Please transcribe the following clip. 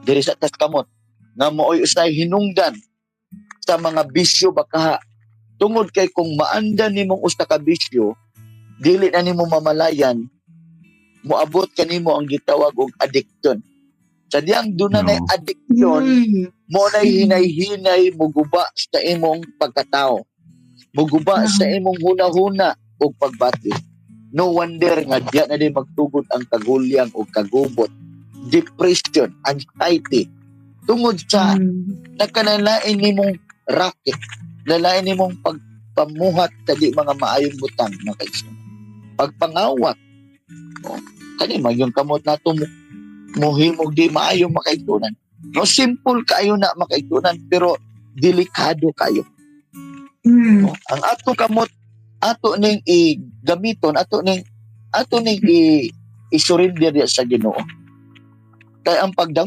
Diri sa tas kamot nga maoy usay hinungdan sa mga bisyo baka, tungod kay kung maandan nimong usa ka bisyo, dili na nimo mamalayan, moabot kanimo ang gitawag og addiction. Sa diyang doon na No. addiction, mo na hinay-hinay muguba sa imong pagkatao, muguba sa imong huna-huna ug pagbati. No wonder nga diya na din magtugod ang kagulyang o kagubot, depression, anxiety, tungod sa nagkanalain nimong racket, lalain nimong pagpamuhat sa di mga maayong butang, mga kaigsuonan. Pagpangawat. No? Kani magyong kamot nato mo muhimog di maayo, mga kaigsuonan. No, simple kaayo na, mga kaigsuonan, pero delikado kayo. No? Ang ato kamot, ato ning i-gamiton, ato ning i-surrender sa Ginoo. Kay ang pagdang